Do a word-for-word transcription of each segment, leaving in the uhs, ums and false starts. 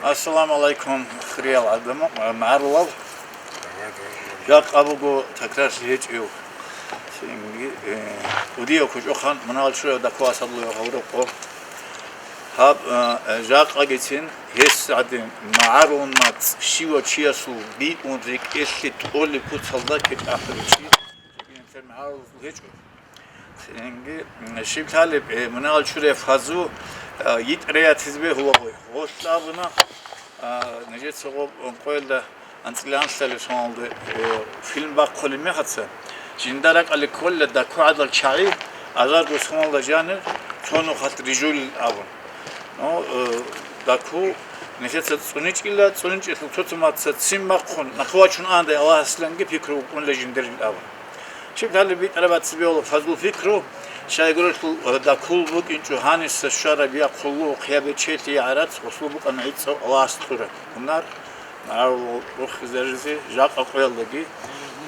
Ассаламу алайкум, хириял гӀадамал, магӀарулал. Жакъа буго такрарлъи гьечӀев. Цинги, э, кӀудияв кучӀухъан мунагьал чурав Дакул Асадуллаев гьавураб къо. Гьаб, э, жакъагицин гьес гӀадин магӀарул нацӀ щивав чиясул битӀун рекӀелъе тӀолеб куцалда кечӀ ахӀулев чи. Цинги, м, щиб лъалеб, э, мунагьал чурай фазу, э, йитӀ реятизе бегьулаго. Гъолъ абуна, э, нижеца гъоб къоялда анцӀила анлъалеб соналда, э, фильм бахъулеб мехаца, жинда ракӀалде ккола Дакул гӀадал чагӀи, азарго соналда жанир цо нухалъ рижулел абун. Ну, э, Дакул нижеца цӀуничӀила, цӀуничӀелъул цо-цо маца ццин бахъун, нахъвачун анда Аллагьасиланги пикру букӀунила жиндирил абун. Щиб лъалеб битӀараб бацӀцӀи бегьула фазул пикру, щайгурелъул Дакул букӀинчӀо гьаниса щвараб я хъулу, хъяб бечелъи, я гӀарац, гъосул букӀана гӀицӀав Аллагьас кьураб гьунар, магӀарул рухизаризе жакъа къоялдаги,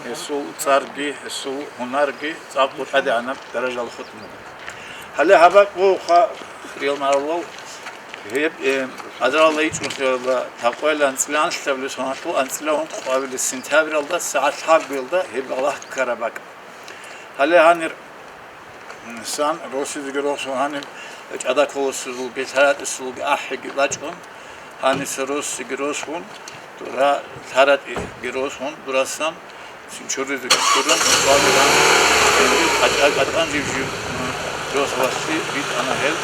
гьесул цӀарги, гьесул гьунарги цӀакъго тӀадегӀанаб даражаялда хутӀун буго. Гьале гьаб бакӀ бугоха, хириял магӀарулал, гьеб, э, азаралда ичӀнусиялда такъваялда анцӀила анлъабилеб соналъул анцӀила ункъоабилеб сентябралда сагӀат лъабгоялда гьеб Аллагь ккараб бакӀ. Гьале гьанир, м, сан росизеги росун гьаниб ЧӀадакуласулги ЛъаратӀисулги ахӀиги бачӀун, гьаниса росиги росун, дура ЛъаратӀиги росун, дурасан Синчуризеги чурун, Исламилан, КӀатӀа-, КӀатӀан жив-жив, м, росулалъе битӀана гьел,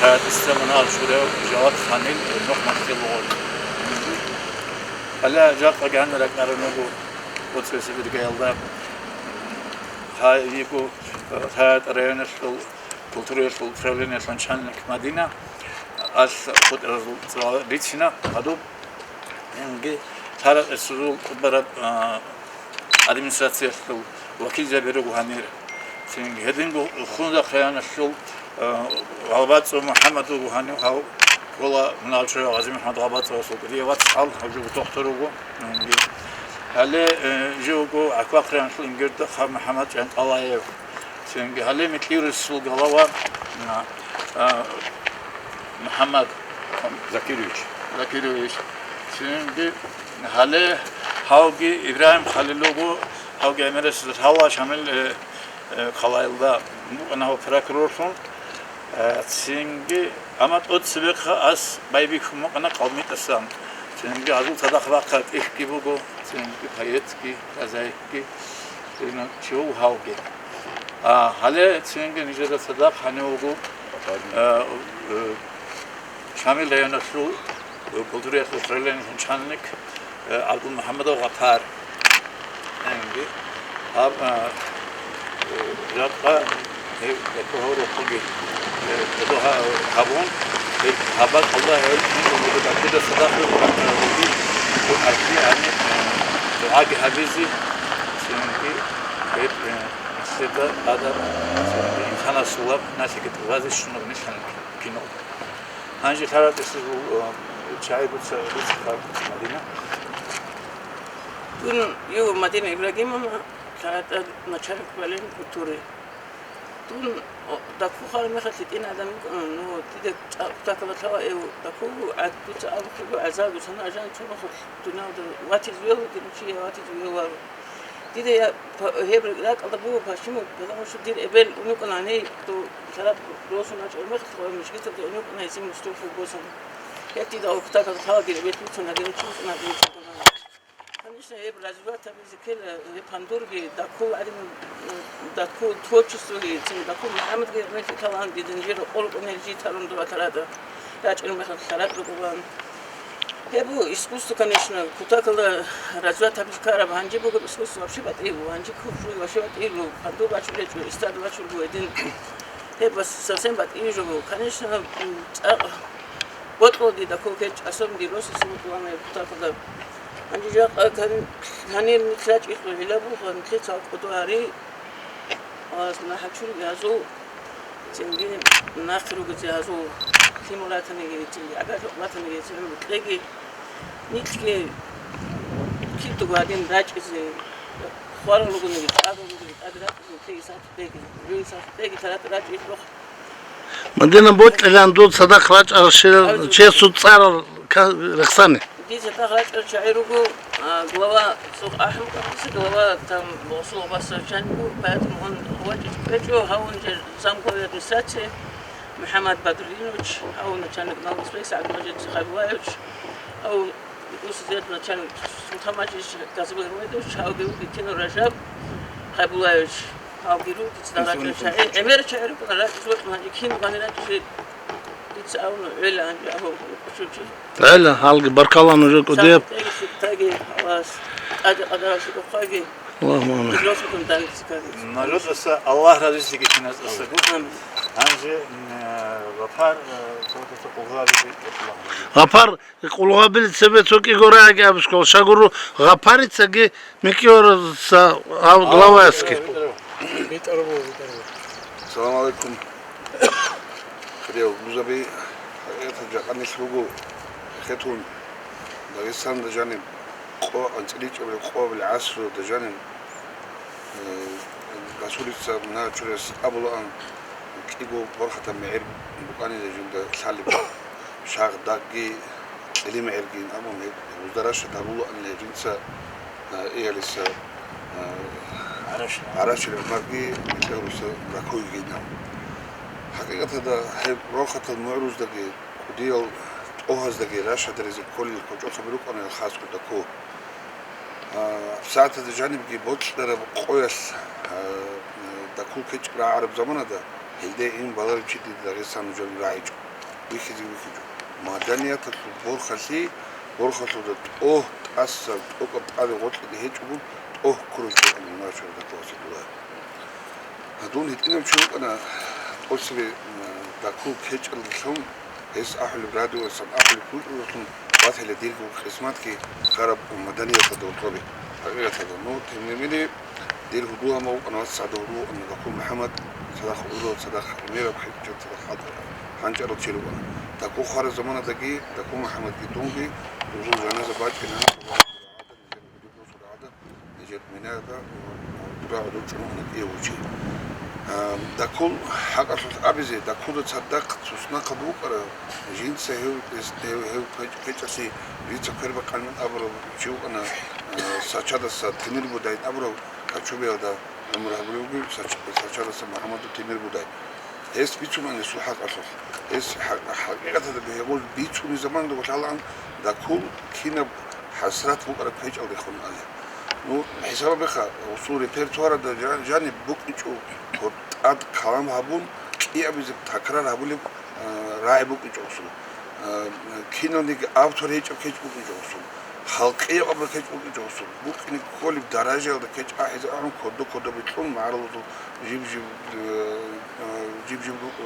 ЛъаратӀиса мунагьал чурав Жават ханил, э, нух махтил лугъун. Гьале жакъа гьанна ракӀарун руго КъоцӀиса биргаялда, гьа, йиго, э, ЛъаратӀи районалъул культураялъул управлениялъул начальник Мадина, алъ хутӀаразул цӀа рицина гьадуб. Гьанги ЛъаратӀисул тӀубараб, а, администрациялъул вакилзаби руго гьанир. Цинги гьединго Хунзахъ районалъул, а, ГъалбацӀцӀу МухӀаммад вуго гьанив, гьав ккола мунагьал чурав ГъазимухӀаммад ГъалбацӀцӀуясул кӀудияв вацгӀал, гьав жо дохтур вуго. Гьанги гьале, э, жо вуго ГӀакбахъ районалъул Ингирдахъа МухӀаммад ЧӀантӀалаев. Цинги гьале Метлиурисул ГӀалава, а, а, МухӀаммад Закирович. Закирович. Цинги гьале гьавги Ибрагьим Халил вуго, гьавги гӀемерисез гьала Шамил, э, э, хъалаялда букӀана гьав прокурорлъун. Э, цинги, амма тӀоцебехъа ас байбихьун букӀана КъалмитӀасан. Цинги гьазул цадахъ рахъа ТӀихьги буго, цинги поэтги, прозаикги. Гьев чи вуго гьавги. А, гьале цинги нижеда цадахъ гьанив вуго, а, э, Шамил районалъул, э, культураялъул управлениялъул начальник, э, ГӀабдулмухӀаммадов Гъапар. Цинги гьаб, а, Жакъа гьеб гьорохъоги гьабун, гьеб гьаб бакӀалда гьел жинца гьеб гьабида цадахъ гьеб гьаркьи гьаниб дугӀаги гьабизе, цинги гьеб нилъеда тӀадаб, цинги инсанасул налъиги тӀубазе щунаб нилъан кино. Гьанже лъаратӀелъул чагӀи буца, буца, Мадина. Дун ю Мадина Ибрагимовна, лъаратӀа начальник управления культуры. Дун, о, дакку хвараб мехалъ гьитӀин гӀадам йикӀун, ну, дида чӀа-, кутакалда лъала, эв, дакку гӀад-, дуца абухъего гӀазаб, дусана ажан цо мехалъ дуниялда ватизе вегьу, дир чи ватизе вегьу. Дида я, па-, гьеб ракӀалда буго пашиму, потому что дир эбел унукъана гьаней, то лъараб росун рачӀараб мехалъ, хвараб мижгиталда унукъана гьесин Мустурфа босана. Гьеб дида о кутакалда лъала дир эбел бицун, гьадин чи бицун, гьадин чи бицун. Конечно, гьеб развивать гьабизе ккела, гьеб пандурги, даккул гӀадин, даккул творчествоги, цин даккул МухӀаммадги гьеб талант дидин жира къолкъунел житарун дура тарада, рачӀил мехалъ лъаракь рукӀулан. Гьеб искусство, конечно, кутакалда развивать гьабизе ккараб, гьанже бугеб искусство вообще батӀияб, гьанже куфруги вообще батӀияб, пандур бачун гьечӀо, эстрада бачун буго гьедин. Гьеб совсем батӀияб жо буго. Конечно, цӀакъ бокьулди даккул ккечӀ, особенно дир росасе бокьулана гьеб кутакалда. Гьанже жакъа гьанир нилъ рачӀихъе гьелаб буго, нилъеца гьал кӀодо гьари, ва нахъа чуриги гьазул, цинги нахъе ругезе гьазул лъимал ратаниги, цинги гӀагарлъукъ батаниги, цинги кьеги, нилъги кидаго гьадин рачӀизе хварал ругониги, чӀарал ругониги, тӀаде ратӀизе, кьеги сахъ кьеги, кьеги сахъ кьеги, тарат рачӀи рохъ. Мадина, бокьилан дун цадахъ рачӀарал чиясул цӀарал ка-, рехсани. Дир цадахъ рачӀарал чагӀи руго, а, глава, цо ахӀун кӀватӀиса глава, там, Расул Аббасовичан буго, поэтому он вачӀичӀ кӀвечӀо, гьав унчӀер замглаве администрации, МухӀаммад Бадрудинович, гьав начальник налогоинспекции, ГӀабдулмажид Хайбуллаевич, гьав Русизет начальник Султан-Мажидович Газибегьмедович, гьавги вуго Кино Ражаб Хайбуллаевич, гьавги руго дица рачӀарал чагӀи, гӀемер чагӀи рукӀана рачӀине, гьанже кин гьаниран чӀужи дица абуна, гӀела гьанже абу кӀучӀучӀи. ГӀела, гьалги баркалла нужер кӀудияб. Сахтеги, сихтаги, гьалас, тӀаде къадаралъе рохъаги. Аллагьумма амин. Росулъун данцикаги. Нужедаса Аллагь разилъиги киназасаго. Амин. Гьанже, м, э, Гъапар, э, цо-, цо-, цо къулгъаби. Гъапар, къулгъабил цебе цо кӀиго рагӀиги абискал, шагуру Гъапарицаги микьиораса гьав главаясги. Салам алейкум. Хириял рузаби, гьеб жакъа нилъ руго, хетун, Дагъистаналда жаниб къо-, анцӀила чӀебилеб къоабилеб гӀасруялда жаниб, э, Расулица Мунагьачурияс абулаан, кӀиго борхатаб мегӀер букӀанила жинда лъалеб. Шагь дагги кьилимгӀергин абун, гьеб гьезда рашад гьабулаанила жинца, а, иялиса, а, Гьараши. Гьарашил гӀумарги микьагьуса ракуйгин абун. ХӀакъикъаталда гьеб рохатал мугӀруздаги, кӀудиял тӀогьаздаги рашад гьаризе кколел кочӀохъаби рукӀана хасго дакку. А, абсагӀаталда жанибги бокьараб къоялъ, а, даккул ккечӀеб рагӀараб заманалда гьелде ин баларав чи дида Дагъистан жаниб рагӀичӀо. Вихьизе вихьичӀо. Маданияталъул борхалъи, борхалъуда тӀогь тӀаса, тӀокӀаб тӀаде гъоркьида гьечӀого, тӀогь ккурав чи вукӀана Мунагьачурияс Дакуласе Дулаев. Гьадин гьитӀинав чи вукӀана тӀоцебе, м, даккул ккечӀелдалъун, гьес ахӀулеб радиоясан ахӀулеб букӀиналъун батила дирго къисматги хараб маданияталда гьоркьобе. ХӀакъикъаталда, ну, тем не менее, дир гьудул гьамав вукӀана, вацгӀадав гьудул вукӀана Дакул МухӀаммад, цадахъ гӀурал, цадахъ гӀемераб хӀинчӀал, цадахъ хӀал-, хӀанчӀарал чи рукӀана. Даккул хвараб заманалдаги Дакул МухӀаммадги дунги дузул жаназа бачӀина. Нижер Минаялда дура гӀодов чӀун вукӀана кӀиявго чи. А, Дакул, хӀакъалъулъ абизе, Дакулда цадахъ цоцӀнахъаб букӀараб, жинца гьев, гьев, гьев квеч-, квечӀалъе жинца квербакъанин абурав чи вукӀана, а, Сачадаса Темир Будай абурав, Качубиялда гӀумру гьабулев вугев Сач-, Сачадаса МухӀаммадул Темир Будай. Гьес бицунаан гьесул хӀакъалъулъ. Гьес хӀа-, хӀакъикъаталда гьеб бицунеб заманалда лъалаан Дакул кинаб хӀасрат букӀараб квечӀалдехун али. Ну, хӀисабабиха, гьесул репертуаралда жа-, жаниб букӀинчӀо гьоркьоб калам гьабун, кӀиабизе такрар гьабулеб, а, рагӀи букӀинчӀо гьесул. А, киналниги автор гьечӀеб кечӀ букӀинчӀо гьесул. Халкъияб абураб кечӀ букӀинчӀо гьесул. БукӀине кколеб даражаялда кечӀ ахӀизе ахӀун, кодо-кодо бикьун, магӀарулазул жиб-жиб, э, э, жиб-жиб, э, э,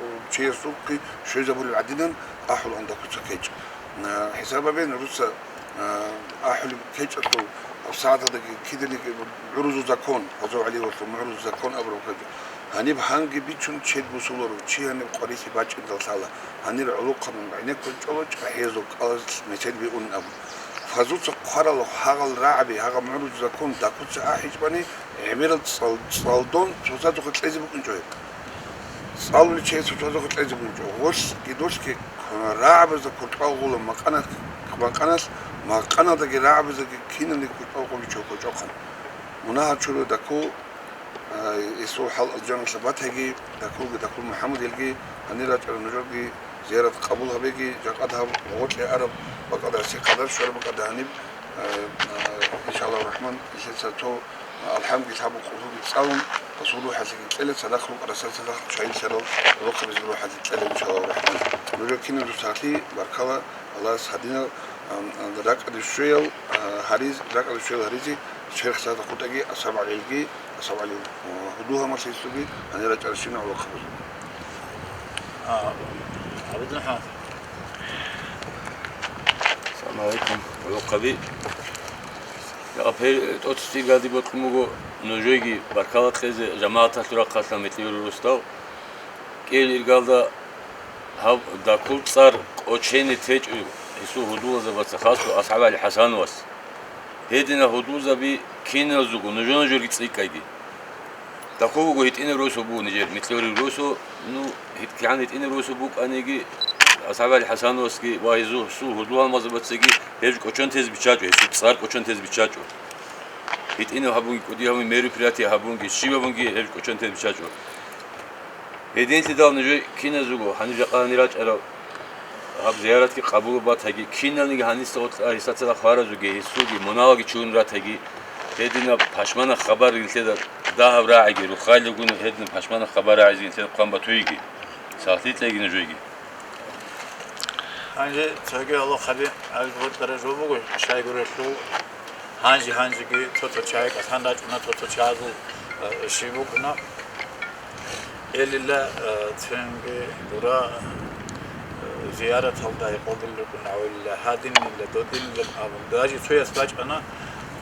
э, чиясухъги щвезабулеб гӀадинан ахӀулаан дакуца кечӀ. Э, хӀисаб гьабе, нужеца, э, ахӀулеб кечӀалъул гьаб сагӀаталдаги киданиги гӀурузул закон, гьазул гӀаливалъул гӀурузул закон абураб кечӀ. Гьаниб гьанги бичун чед бусуларо, чи гьаниб къварилъи бачӀиндал лъала, гьанир гӀолохъанун гӀенеккун чӀола чӀахӀиязул кӀалалъ месед бигьун абун. Фазуца хъварал гьагъал рагӀаби, гьагъаб гӀурузул закон дакуца ахӀичӀбани, гӀемерал цӀал-, цӀалдон цоцазухъе кьезе букӀинчӀо гьеб. ЦӀалулев чияс цоцазухъе кьезе букӀинчӀо. Гъолъги долъги рагӀабазда куртӀал гъула макъана-, макъаналъ, макъаналдаги рагӀабаздаги киналниги куртӀал гъуличӀо кочӀохъан. Мунагьал чуру дакку, А, гьесул хӀал алжаналъа батаги, дакулги дакул МухӀаммадилги, гьанир рачӀарал нужерги зиярат къабул гьабеги, жакъа дагьаб гъоркье араб бакӀалда, гьесие къадар щвараб бакӀалда гьаниб, а, а, иншаллагьу рахӀман, нилъеца цо, а, алхӀамги лъабго къуллъуги цӀалун, гьесул рухӀалъеги кьела, цадахъ рукӀарасда цадахъ чвайилъарал гӀолохъабазул рухӀалъе кьела, иншаллагьу рахӀман. Нужер киназул сахлъи, баркала, Аллагьас гьадинал, ам, ам, ракӀалде щвеял, а, гьариз-, ракӀалде щвеял гьаризе, черх цадахъ хутӀаги, АсхӀаб ГӀалилги, АсхӀаб ГӀали, а, гьудул-гьалмагълъи гьесулги, гьанир рачӀаращинал гӀолохъабазул. А, ГӀабидулмухьаммад. Салам гӀалайкум, гӀолохъаби. Я, пе-, тӀоцебесеб иргаде бокьун буго нужееги баркала кьезе жамагӀаталъул рахъалъан метлиюр рустав. КӀел иргалда гьаб дакул цӀар кӀочене течӀо гьесул гьудулазабаца, хасго АсхӀаб ГӀали ХӀасановас. Гьединал гьудулзаби киназего нужа-нужерги цӀикӀкӀайги. Дакул буго гьитӀинаб росу буго нижер, метлиюр росу, ну, гьит-, кигӀан гьитӀинаб росу букӀаниги, АсхӀаб ГӀали ХӀасановасги ва гьезул гьудул-гьалмагълъабацаги гьеб кӀочон тезе биччачӀо, гьесул цӀар кӀочон тезе биччачӀо. ГьитӀинаб гьабунги, кӀудияб гьабунги, мероприятие гьабунги, щиб гьабунги гьеб кӀочон тезе биччачӀо. Гьединлъидал нужер киназего гьаниб жакъа гьанир рачӀарал гьаб зияратги къабул батаги, киналниги гьаниса гъоркьа гьесда цадахъ хваразулги, гьесулги, мунагьалги чурун ратаги, гьединаб пашманаб хабар нилъеда дагьаб рагӀиги, руххайилгун гьединаб пашманаб хабар рагӀизе нилъеда хъван батуйги, сахлъи кьейги нужееги. Гьанже цоги гӀолохъаби гӀабид гъоркьара жо буго, щайгурелъул гьанже-гьанжеги цо-цо чагӀи кӀалъан рачӀуна, цо-цо чагӀазул, э, щиб букӀуна. Элила, э, цинги гура, э, зияраталда гьекъолдул рукӀун гӀавилла, гьадинила, додинилан абун. Даже цояс бачӀана,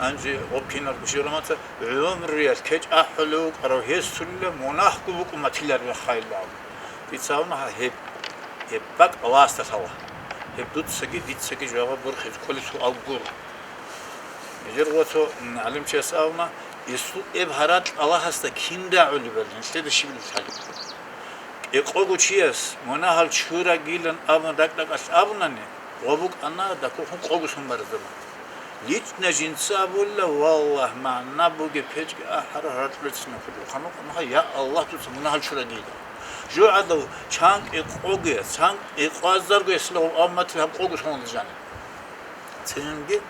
гьанже гъоб киналго щиб рамаца, гӀумруялъ кечӀ ахӀулев вукӀарав гьесулила мунагьго букӀун батиларила хайилла абун. Дица абуна гьеб, гьеб бакӀ Аллагьасда лъала. Гьеб дуцаги дицаги жаваб борхизе кколеб суал гуро. Нижер ва цо, м, гӀалимчияс абуна, гьесул эб гьаракь Аллагьасда кин рагӀулебали, нилъеда щибилеб лъалеб. Кьекъого чияс мунагьал чурагилан абун ракӀ-ракӀалъ абунани, гъо букӀана дакулхъун къого сон баразабун. Лично жинца абула, валлагь, магӀна бугеб печги ахӀарал гьаракьлъи реццина хъулухъан вукъана, я Аллагь, дуца мунагьал чурагийилан. ЖугӀадав чан кьекъого, чан кьекъазарго гьесила гъов амматил гьаб къого соналда жаниб. Цинги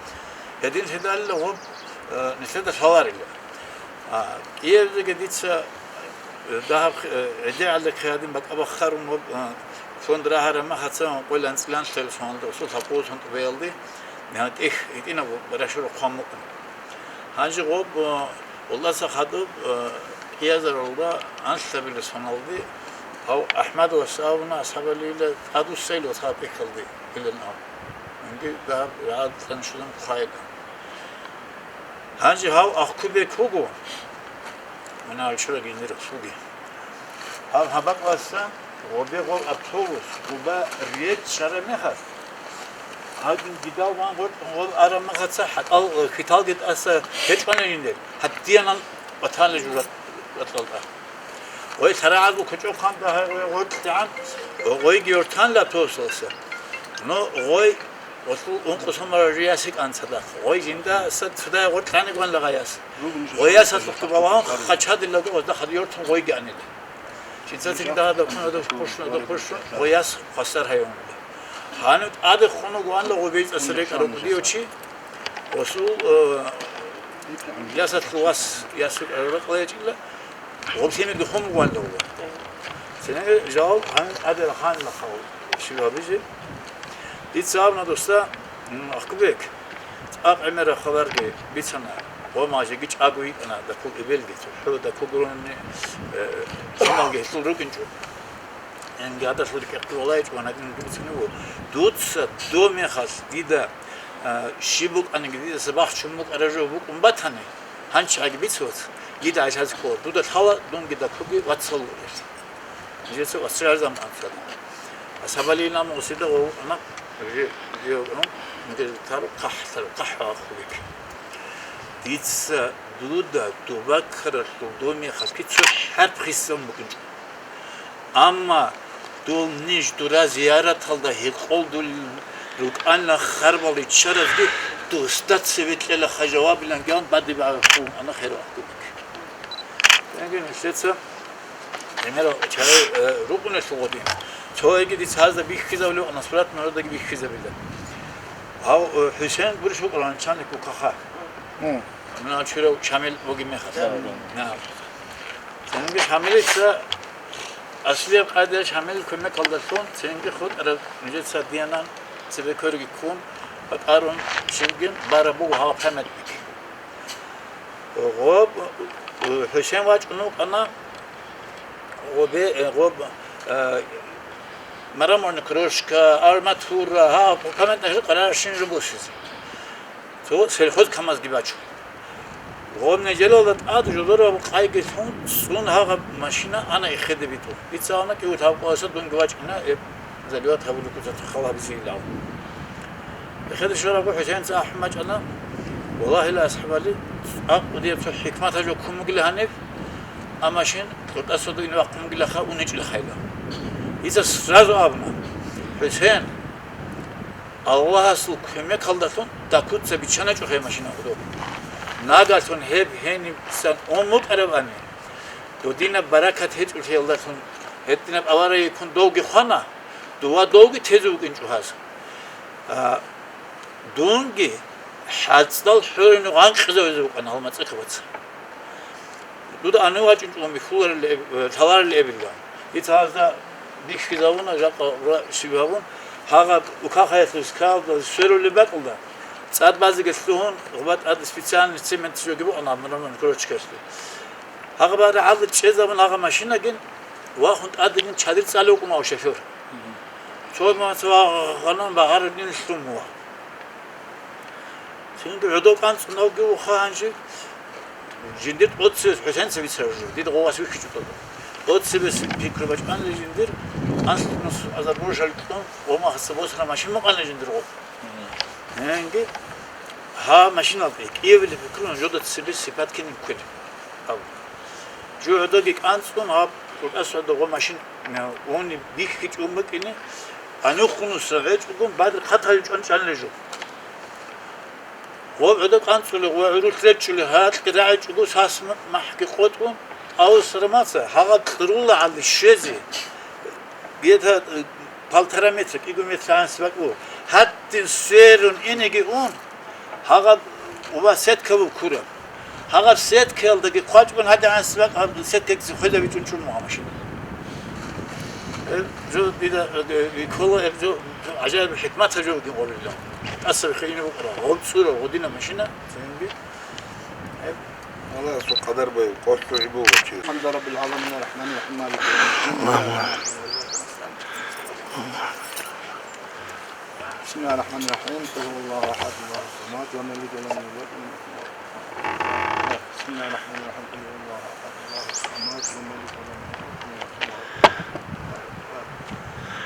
гьединлъидалила гъоб, э, нилъеда лъаларила. А, кӀиябизеги дица, э, дагьаб, э, гӀедегӀалда хъи гьадин бакӀа бахъарун гъоб, э, фонд рагьараб махаца къойил анцӀила анлъабилеб соналда, гъосул лъабкъоялда сон тӀубаялде, гьа, тӀехь гьитӀинаб рашура хъван букӀун. Гьанже гъоб, э, Аллагьасда хадуб, э, кӀиязаралда анлъабилеб соналде, гьав АхӀмадовас абуна, АсхӀаб ГӀалила тӀадвуссайила цо тӀехьалде, илан абун. Гьанги дагьаб рагӀалда щвезабун хъвайила. Гьанже гьав Ахкубек вуго, мунагьал чурагийилан рахъалги. Гьав гьаб бакӀалъа гъобе гъоб автобус Къуба рецц щвараб мехалъ, гьадин гидал ван гъоркь гъоб араб мехалъ хӀатӀал, э, хьиталги тӀаса гьечӀони жиндир, гьадинан батанила жужа ратӀалда. Гъой лъарагӀазул кочӀохъан дагьай гъой гъоркьдегӀан, гъойги йортанила автобусалъа. Ну, гъой гъолъул ункъо сон бараб жо ясикӀан цадахъ. Гъой жиндаса цодай гъоркь гӀанигван лагъаяс. Гъой ясалъухъги балагьун хъачадилаго гъозда хадур йортун гъойги анила. Жинцаца гьадаб хъун, гьадаб хъушун, гьадаб хъушун, гъой яс хвасар гьайгьуна. Гьанив тӀаде хъун вугоанила гъобей цӀаса рекӀараб кӀудияв чи, гъосул, э, ясалъул вас, яс рекӀараб ракьалда гьечӀила, гъоб лъимеги хъун бугоанила гъоба. Цинги жаваб гьанив тӀаде рахъанила хъал щиб гьабизе. Дица абуна, дусда, м, Ахкубек, ЦӀакъ гӀемераб хабарги бицана, гъомал жеги чӀаго йикӀана дакул эбелги, цохӀо дакул гурони, э, киналги гьелъул рукӀинчӀо. Гьенги гьадалъул рекӀехъе валагьичӀо ва гьадинги бицунеб буго. Дуца доб мехалъ дида, э, щиб букӀаниги, дидаса бахчун букӀараб жо букӀун батани, гьанчагӀаги бице, вац, дида гӀелъазе ккола, дуда лъала, дунги дакуги вацал вугелъ. Жеца вацрарзан анцӀила. Асабали ламу сида ва ана, же, же, ну, мгел тару, кахтар, кахва хулик. Дица дуда дубакаралъул доб мехалъги цо хӀарп хиссан букӀинчӀо. Амма дол ниж дура зияраталда гьекъолдул рукӀана харбал иччаразги дусда цеве кьела ха жавабилан гьан бадиб гӀарахъун ана херал ахӀдулик. Яги нилъеца гӀемерал чагӀи, э, рукӀуналъул гъодин. Цояги дица гьазда бихьизабулев, насурат народаги бихьизабила. Гьав, э, ХӀусен гурищ вукӀарав гьанчаник вукаха. Мгм. Мунагьал чурав Шамил вугеб мехалъ. Да, да. На. Цинги Шамилица аслияб къайдаялъ Шамил кумекалдалъун цинги хутӀараб нижеца диянан цебе кверги ккун, бакӀарун, щибгин бараб буго гьав памятник. Гъоб, э, ХӀусен вачӀун вукӀана, гъобе, э, гъоб, э, мраморный крошка, арматура, гьаб, памятник къарарщин жо босизе. Цо сельхоз КамАЗги бачун. Гъоб неделалда тӀад жодораб къайги лъун, цӀун гьагъаб машина ана эхеде битӀун. Дица гьавна кӀиго лъабкъоялъа дунги вачӀина, э, заливат гьабулеб куцалъ хал гьабизейилан. Эхеде щварабго ХӀусейнца ахӀун бачӀана, валлагьила, асхӀабали, цӀакъ кӀудияб цо хӀикматаб жо ккун бугила гьаниб, а машин тӀутӀасалда ине вахъун бугилаха, уничӀила хайла. Дица сразу абуна: «ХӀусейн, Аллагьасул кумекалдалъун дакуца биччаначӀо гьеб машина гьудо. Нагалъун гьеб гьенисан ун букӀарабани, додинаб баракат гьечӀолъиялдалъун гьединаб аварияйиккун довги хвана, дова довги тезе вукӀинчӀо гьаз. А, дунги хӀацӀдал хӀорин гъанкъизавизе вукӀана гьал мацӀихъабаца. Дуда ани вачӀинчӀо михьуларел эб-, лъаларел эбилла. Дица гьазда бихьизавуна, жакъа ура щиб гьабун, гьагъаб Укахаялъул скалда сверулеб бакӀалда, цӀад базеги лъугьун, гъуба тӀад специальный цемент жоги букӀана мраморный крошкаялъе. Гьагъаб гьарагӀалда чӀезабун гьагъа машинагин вахун тӀадегин чадир цӀалев вукӀун ав шофер. Цо маца гъанун багъарулин лъун мугьа. Цинги гӀодов кӀанцӀун авги вуха гьанже, жиндир тӀоцебес ХӀусенца бицараб жо, дида гъовас вихьичӀо тӀода. ТӀоцебес пикру бачӀанли жиндир, анлънус азар божал кьун, гъомахаца босана машин мукъана жиндир гъо. Гьанги гьа машиналда кӀиявилеб пикру жода цебе сипат кинин кколеб. Абу. Жо гӀодаги кӀанцӀун гьаб тӀутӀасалда гъо машин уни бихьичӀун букӀине, анухъунуса гӀечӀогун бадри хъаталичӀон чӀанила жо. Гъоб гӀодоб кӀанцӀулев ва гӀурулъ речӀчӀулев гьаракьги рагӀичӀого сас махӀги къотӀун, авсарамаца гьагъаб кьуруллагӀалде щвезе, где-то, э, полтора метра, кӀиго метр гӀанасеб бакӀ буго. Гьадин сверун инеги ун, гьагъаб ва сетка буго ккураб. Гьагъаб сеткаялдаги хъвачӀун гьадин гӀанасеб бакӀ гьаб сеткаги хвезабичӀун чӀун мугьа машина. Э, жо дида, э, э, ккола, э, жо, жо гӀажаиб хӀикматаб жо бугин гъорила. ТӀаса виххе ине букӀара, гъоб цӀура, гъодина машина, цинги. Э. Аллагьасул къадар бай, къо лъугӀи буго чи. الحمد لله رب العالمين، الرحمن الرحيم، مالك يوم الدين. بسم الله الرحمن الرحيم. قل هو الله أحد، الله الصمد، لم يلد ولم يولد، ولم يكن له كفوا أحد. بسم الله الرحمن الرحيم. قل هو الله أحد، الله الصمد، لم يلد ولم يولد، ولم يكن له كفوا أحد.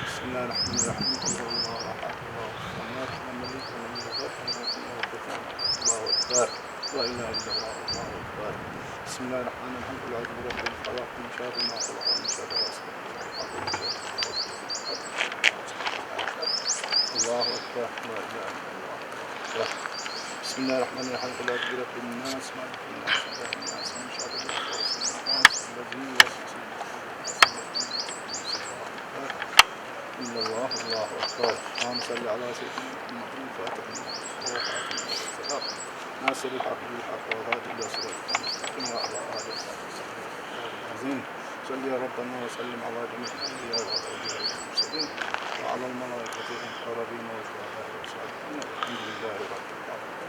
بسم الله الرحمن الرحيم. قل هو الله أحد، الله الصمد، لم يلد ولم يولد، ولم يكن له كفوا أحد. الله أكبر. لا إله إلا الله، الله أكبر. بسم الله الرحمن الرحيم. قل أعوذ برب الفلق، من شر ما خلق، ومن شر غاسق إذا وقب، ومن شر النفاثات في العقد، ومن شر حاسد إذا حسد. الله أكبر. لا إله إلا الله، الله أكبر. بسم الله الرحمن الرحيم. قل أعوذ برب الناس، ملك الناس، إله الناس، من شر الوسواس الخناس الذي يوسوس في صدور الناس، من الجنة والناس. الله أكبر. إلا الله، الله أكبر. اللهم صل على سيدنا محمد الفاتح لما أغلق والخاتم لما سبق. ناصر الحق بالحق والهادي إلى صراطك المستقيم وعلى آله وصحبه وسلم. العظيم. صل يا ربنا وسلم على جميع الأنبياء والأولياء والمرسلين وعلى الملائكة المقربين والشهداء والصالحين والحمد لله رب العالمين.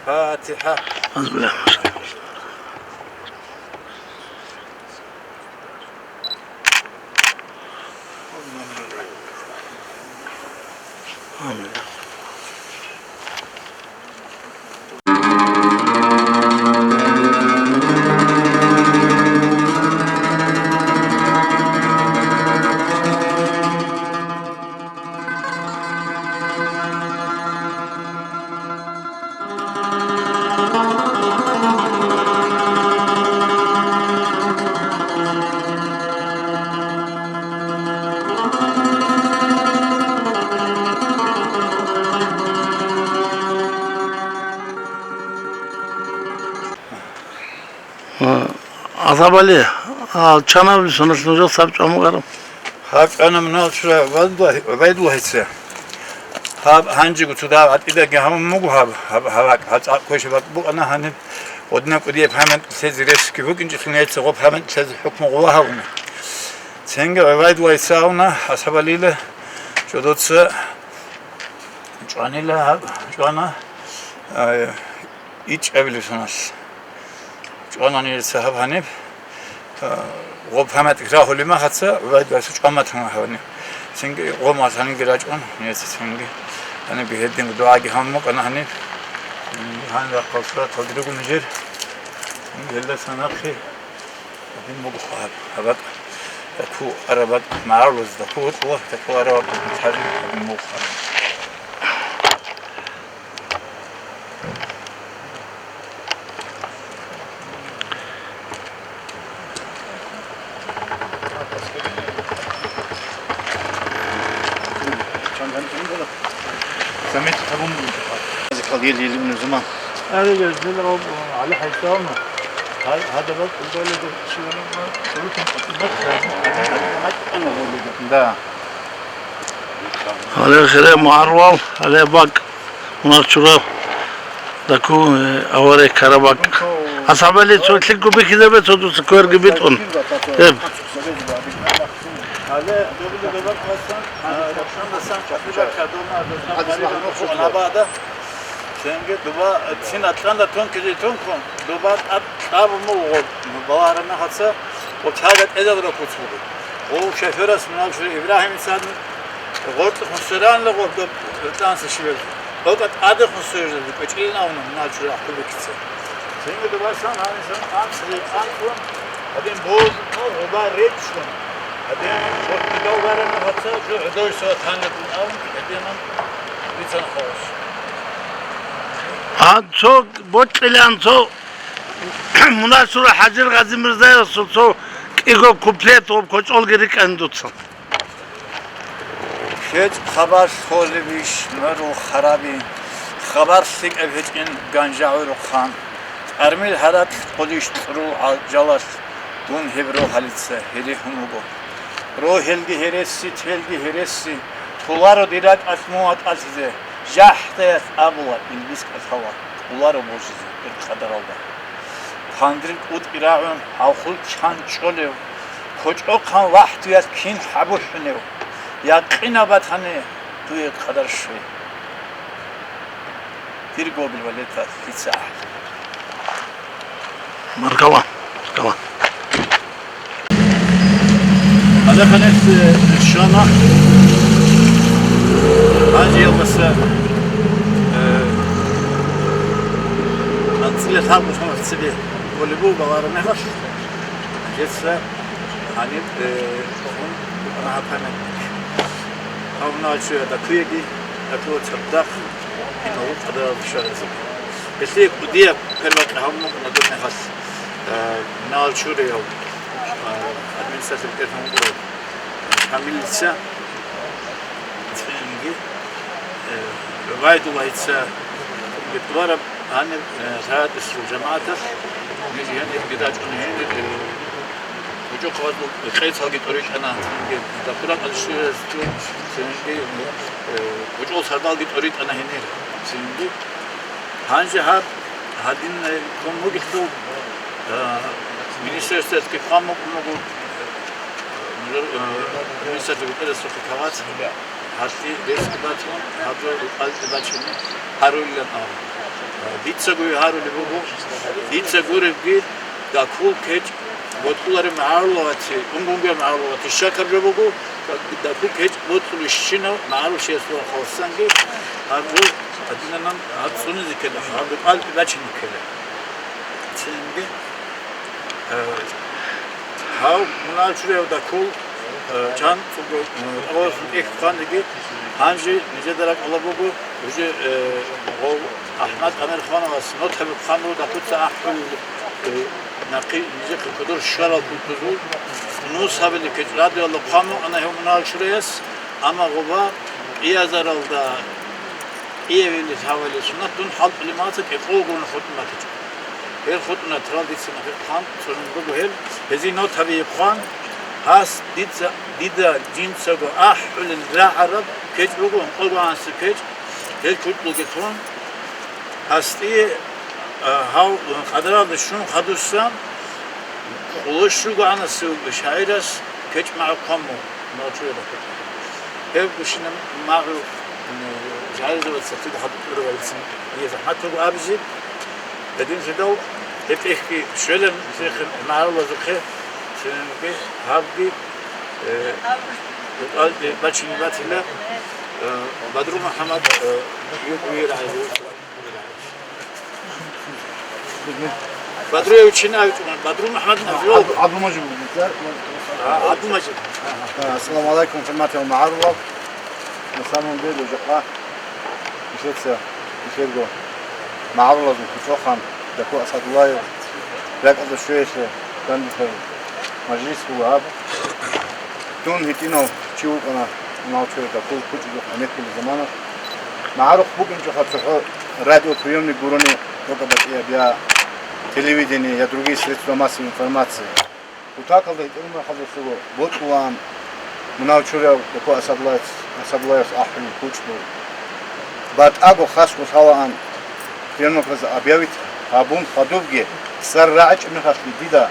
فاتحة. А, АсхӀабали, а, чанаб соналъ нужер саб чӀван бугеб? Гьаб чӀвана мунагьал чурай ГӀубайдуллагь-, ГӀубайдуллагьица. Гьаб гьанжего цо дагьаб гӀатӀидаги гьабун буго гьаб, гьаб, гьаб бакӀ, гьаб цӀакъ квешаб бакӀ букӀана гьаниб, гъодинаб кӀудияб память лъезе рес ккун букӀин, чӀехъин гьелца гъоб память лъезе хӀукму гъола гьабуна. Цинги ГӀубайдуллагьица абуна, АсхӀабалила, жодоца чӀванила гьаб, чӀвана, а, ичӀабилеб соналъ. ЧӀвана нилъеца гьаб гьаниб, а, гъоб памятник рагьулеб мехалъ, ГӀубайдуллагьица чӀван батана гьаб гьаниб. Цинги гъоб мехалъ гьанибги рачӀун, нилъеца цинги гьанибги гьединго дугӀаги гьабун букӀана гьаниб. Цинги гьаниб рахъалъ сураталги руго нижер. Цинги гьелдаса нахъе гьадин буго гьаб, гьаб бакӀ, дакку араб бакӀ, магӀарулазда дакку вукӀула, дакку араб бакӀ, гьадин буго гьаб. Заметить гьабун буго. Ел-ел унев заман. Гьадаб Да. Гьале хире магӀарулал, гьале бакӀ, мунагь чураб, дакку, э, авария ккараб бакӀ. АсхӀабали цо лъикӀго бихьизабе, цо дуца кверги битӀун. Гьеб. Цинги дуба цин атлъанда тункизе тункун, дуба тӀад кьабун буго гъоб, балагьараб мехалъ, гъоб тяга тӀезабураб куц буго. Гъов шоферас мунагьал чурай Ибрагьимица гъоркье хӀусаранила гъоб доб тӀанса щибаб. ГъокӀа тӀаде хӀусаризаб кӀвечӀилин абуна мунагьал чурай Ахъубекица. Цинги дубасан гьанисан анцӀги анцӀун, гьадин божун, гъоба речӀчӀун, гьадин гъоркье гал бараб мехалъ жо гӀодове сога танлъун абун, гьединан бицана халас. А цо бокьилан цо Мунагь чурай ХӀажир Гъазимирзаевасул цо кӀиго куплет ва кочӀолги рикӀкӀана дуца. КьечӀ хабар лъолебищ, морул хараби, хабар лъикӀаб гьечӀин ганжа гӀурухъан, тӀармил гьаракь кьолищ кьурул гӀа-, жалалъ, дун гьеб рогьалица гьере гьун вуго. Рогьелги гьереси, телги гьереси, толаро дир ракӀалъ мун ватӀалъизе, жахӀдаялъ абула, илбис кӀалъала, кӀоларо божизе ир къадаралда. Пандрил кӀутӀи рагӀун, гьалхул чан чӀолев, кочӀохъан вахӀдуялъ кин хӀабухӀунев, якъинаб батани дуе къадар щвей. Дир гобил ва лета лъица ахӀи. Маркала, маркала. Гьале гьаниб, э, щвана гьанжеялдаса Циле лъабго соналъ цебе волейбол балараб мехалъ, гьесда гьаниб, э, хун букӀана гьаб памятник. Гьав мунагьал чуя дакуеги, дакула цадахъ, гьанив къадаралда щваразеги. Гьелъие кӀудияб первакьа гьабун букӀана доб мехалъ, э, мунагьал чураяв, э, администрациялъул тӀерхьан вукӀарав Шамилица, цинги, э, ГӀубайдуллагьица, гьеб тӀубараб гьаниб, э, лъаратӀисул жамагӀаталъ, гьаниб гьаниб рачӀуна гьенир, э, гьучӀухъабазул къецалги тӀоритӀана, цинги дакураб алщуязул, цинги, э, гьучӀул сардалги тӀоритӀана гьенир, цинги. Гьанже гьаб гьадин, э, ккун бугелъул, э, министерствоялъги хъван букӀун буго, э, э, министерство бетӀерасухъе кагъат, гьалъие ресги батун, гьаб жо рукъалде бачине гьарулилан абун. Э, дицаго гьарулеб буго, дица гуребги, дакул кечӀ боцӀулареб магӀарулавати, унгунгуя магӀарулавати щакаб жо буго, дакул кечӀ боцӀулищинав магӀарулчиясул халсанги гьаб жо гьадинанан гьаб цӀунизе ккела, гьаб рукъалде бачине ккела. Цинги, э, гьав мунагьал чураяв дакул, э, чан цӀуго, э, тӀагъосун тӀехь хъваниги, гьанже нижеда ракӀалда буго, уже, э, гъов АхӀмад Амирхановас нотаби хъван буго дакуца ахӀулел, э, нахъе нижехъе кодор щварал кутузул нус гьабилеб кечӀ радиоялда хъван букӀана гьев мунагьал чураяс, амма гъоба кӀиазаралда кӀиявилел гьавали сунат дун хӀалтӀулеб мацӀа кӀикъого гурони хутӀун батичӀо. Гьел хутӀуна трал дица нахъе хъван цӀунун буго гьел, гьезие нотаби хъван, гьас дица, дида жинцаго ахӀулел рагӀараб кечӀ буго, ункъого гӀанасеб кечӀ, гьел кучӀдулги тун, гьасие, а, гьав къадаралда щун хадусан, къоло щуго гӀанасев шагӀирас кечӀ магӀу хъван буго. Ночуе рахъе. Гьеб гущинаб магӀу, м, жагьилзабаца цӀида хадуб тӀураб гьабицин, дие захӀмат буго абизе. Гьединлъидал гьеб тӀехьги щвела цехе, магӀарулазухъе, цинги гьабги, э, бачине батила, э, Бадру МухӀаммад, э, юкъ виргӀайгу. Бадруев чина витӀун? Бадру МухӀаммад Наврал. Абу-, Абу Мажиб. А, Абу Мажиб. А, ассаламу алейкум, хӀурматиял магӀарулал. На самом деле, жакъа нилъеца, нилъерго магӀарулазул кучӀохъан Дакул Асадуллаев ракӀалда щвеялъе дандихъе мажлис буго гьаб. Дун гьитӀинав чи вукӀана, уналчуе Дакул кучӀдухъ гӀенеккулеб замана. МагӀарухъ букӀинчӀоха цохӀо радиоприёмник гурони, тӀокӀаб батӀияб я телевидение, я другие средства массовой информации. Кутакалда гьитӀинаб мехалдасаго бокьулаан мунагьал чурав Дакул Асадуллаевас, Асадуллаевас ахӀулел кучӀдул. БатӀаго хасго лъалаан, Терноказ объявить гьабун хадубги, сар рагӀичӀеб мехалъги дида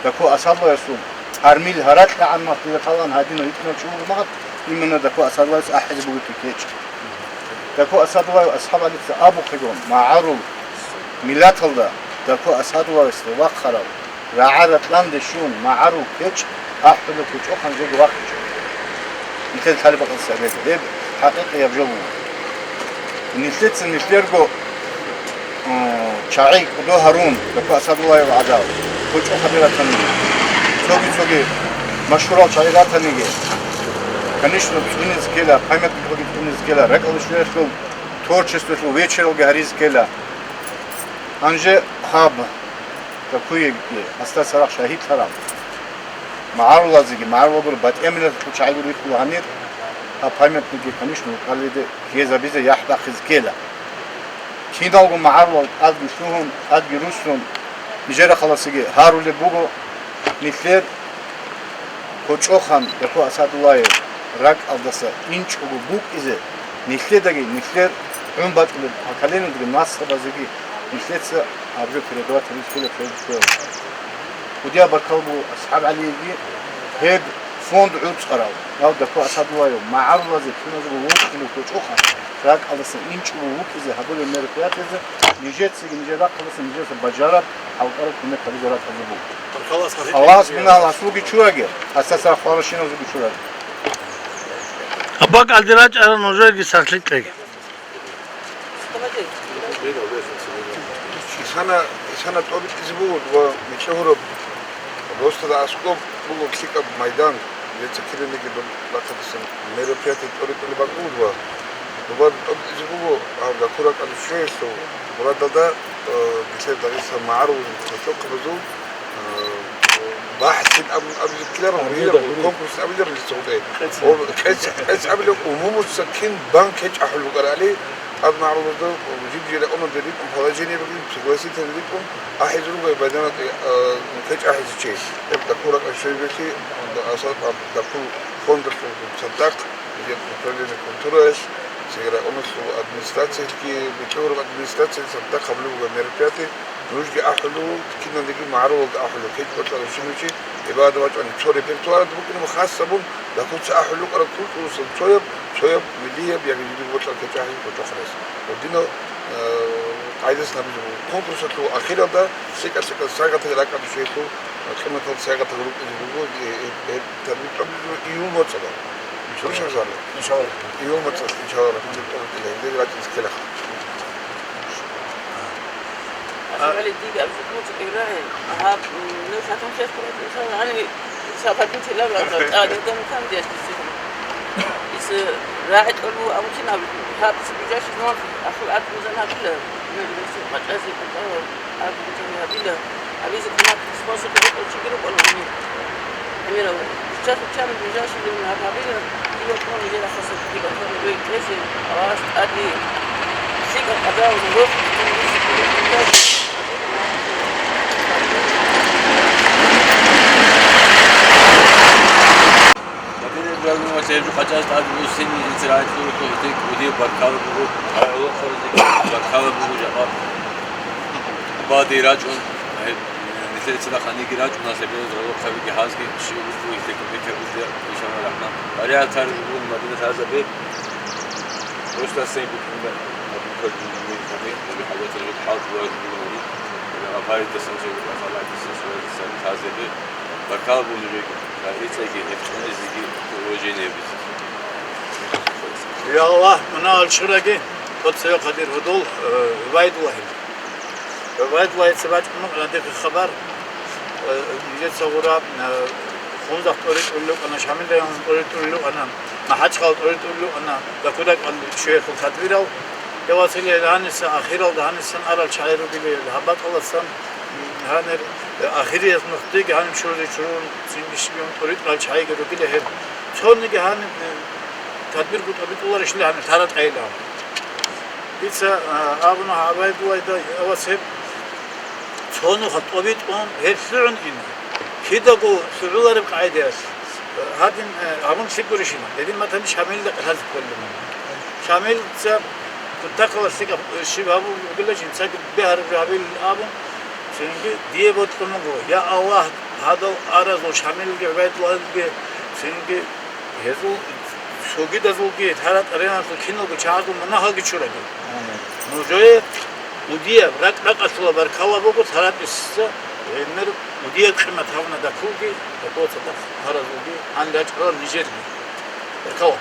Дакул Асадуллаевасул тӀармил гьаракь гӀанмалъ дида лъалаан гьадинав гьитӀинав чи вуго магӀарухъ, именно Дакул Асадуллаевас ахӀизе бугеб кечӀ. Дакул Асадуллаев АсхӀаб ГӀалица абухъего, магӀарул миллаталда Дакул Асадуллаевасда вахъарав рагӀа-ракьанде щун магӀарул кечӀ ахӀулеб кучӀохъан жеги вахъичӀо. Нилъер лъалеб бакӀалдаса гьеб, гьеб хӀакъикъияб жо буго. Нилъеца нилъерго, м, чагӀи кӀодо гьарун, Дакул Асадуллаев гӀадал, кучӀухъаби ратаниги, цоги-цоги машгьурал чагӀи ратаниги, конечно, цӀунизе ккела, памятникалги цӀунизе ккела, ракӀалде щвеялъул творчествоялъул вечералги гьаризе ккела. Гьанже хаб Дакуеги, гьасда цадахъ шагьидлъарал магӀарулазеги, магӀарулазул батӀияб миллаталъул чагӀи гури рихула гьанир, гьаб памятникги, конечно, рукъалиде ккезабизе яхӀ бахъизе ккела. Киналго магӀарулал тӀадги лъугьун, тӀадги руссун, нижер рахъаласаги гьарулеб буго, нилъер кучӀохъан Дакул Асадуллаев ракӀалдаса инчӀого букӀизе, нилъедаги, нилъер гӀун бачӀунеб поколениедаги, наслабазеги нилъеца гьаб жо передавать гьабизе ккела цоги цояз. КӀудияб баркал буго АсхӀаб ГӀалиевги, гьеб фонд гӀуцӀарав, гьав Дакул Асадуллаев магӀарулазе киназего вокьулев кучӀухъан, ракӀалдаса инчӀого вукӀизе гьабулеб мероприятиезе нижецаги нижер рахъалдаса нижеца бажараб хӀалтӀараб кумек гьабизе ракӀалде буго. Аллагьас мунагьал гьасулги чураги, гьасда цадахъ хваращиназулги чураги. Абакь гьадин рачӀарал нужерги сахлъи кьеги. Ана, исана тӀоритӀизе бугод ва микьгьураб, просто аскӀоб буго лъикӀаб майдан, жеца кириниги доб бахъадасан мероприятие тӀоритӀулеб бакӀ бугод ва доба тӀоритӀизе буго гьаб Дакур ракӀалде щвеялъул мурадалда, э, Гитлер Дагъистан магӀарулазул квачохъабазул, э, бахӀсин аб-, абизе ккеларал, конкурс абиларал дица гъутӀе. КӀец, кӀец абилеб умумуца кин бан кечӀ ахӀулеб букӀарали, ТӀад магӀарулазда жиб-жиб рекъонаб ритӀун положениеги, согласительный ритӀун ахӀизе руго Байдамат, э, кечӀ ахӀизе чи. Гьеб Дакур ракӀалде щвезабеги, Дакур фондалъул цадахъ, управление культураялъ, цинги районалъул администрациялъги, микьгьураб администрациялъ цадахъ гьабулеб буго мероприятие. Нужги ахӀулев, киналниги магӀарулалда ахӀулев, кечӀ бокьарав щинав чи гӀибадат бачӀани, цо репертуаралда букӀунеб хас абун, Дакурца ахӀулев вукӀараб культуралъул цояб, цояб миллияб яги жиб-жиб бокьараб кечӀ ахӀизе кӀочон хирес. Гьединал, э, къайдасан гьабизе буго. Конкурсалъул ахиралда лъикӀа-лъикӀал сайгъатал ракӀалде щвеялъул, э, къиматал сайгъатал рукӀине буго, э, э, э, тадбир тӀобизе июль моцӀалда. Иншаллагь. Иншаллагь. Июль моцӀалда, иншаллагь, рахмат тӀобитӀила, гьелде рачӀине ккелаха. Асмали диги абзукмуцӀ играгьи. Гьаб, м, ну, шатун хехъ курат, иншалла, гьани сабаби тилаб азар, тӀадеган кам диаш бицихъ. Ис рагӀи кьолу амкин аб, гьаб цибижаш нуан, ахур атмузан гьабила, ну, русу къачӀази къачӀава, атмузан гьабила. Абизе кумак спонсор кьечӀо чиги рукӀана гьуни. Амирав, сейчас учан бижаш левин гьаб гьабила, киба кун жера хасаб киба кун рой кьезе, авас тӀади. Баркала буго, жакъа баде рачӀун, нилъер цадахъ гьаниги рачӀуна, гьеб гӀолохъабиги гьазги, щиб буго, гьелъие кумекабизе, иншаллагь рахман. Бариал таригъун Мадинат гьазабе. Просто сей букӀунда, абухъал динамит, хӀалатал жо хӀалкӀ ваджиб бугони, абхъалидасан жо, абхъалидасан жо, сани тазебе, баркала бугони жеги, гьарицаги, гьеб чӀванизеги уважение бизе. Я Аллагь, мунагьал чураги, тӀоцеве хъадир гьудул, э, Убайдуллагьил. Убайдуллагьица бачӀун букӀана дихъе хабар, э, нижеца гъура, э, Хунзахъ тӀоритӀулел рукӀана, Шамилда тӀоритӀулел рукӀана, МахӀачхъала тӀоритӀулел рукӀана, Дакуракъан чуялъул тадбирал. Я Василий, гьаниса ахиралда гьанисан арал чагӀи ругели, гьаб бакӀаласан, м, гьанир, э, ахирияс нухдеги гьаниб чурузе чурун, цинги щиб тӀоритӀулел чагӀиги ругели гьеб. Цониги гьаниб, э, тадбирго тӀобитӀуларищали гьаниб тара тӀайилан. Дица, а, абуна гьаб Убайдуллагьида, я Василий, цо нуха тӀобитӀун гьеб лъугӀун ина. Кидаго лъугӀулареб къагӀидаялъ, гьадин, э, гьабун лъикӀ гурищила. Гьедин матани Шамилда къатазе кколеб. Шамилца кутакалалъе щиб гьабулеб бугила, жинцаги бегьараб жо гьабилин абун, цинги дие бокьун буго, я Аллагь, гьадал аразул Шамилги ГӀубайдуллагьилги, цинги гьезул цогидазулги, тара-тӀареналъул киналго чагӀазул мунагьалги чураги. Нужее удияб, ракӀ-ракӀалъула баркала буго, таратӀиса гӀемер удияб къимат гьавна дакулги, дакула цадахъ гьаразулги, гьаниб рачӀарал нижерги. Баркала.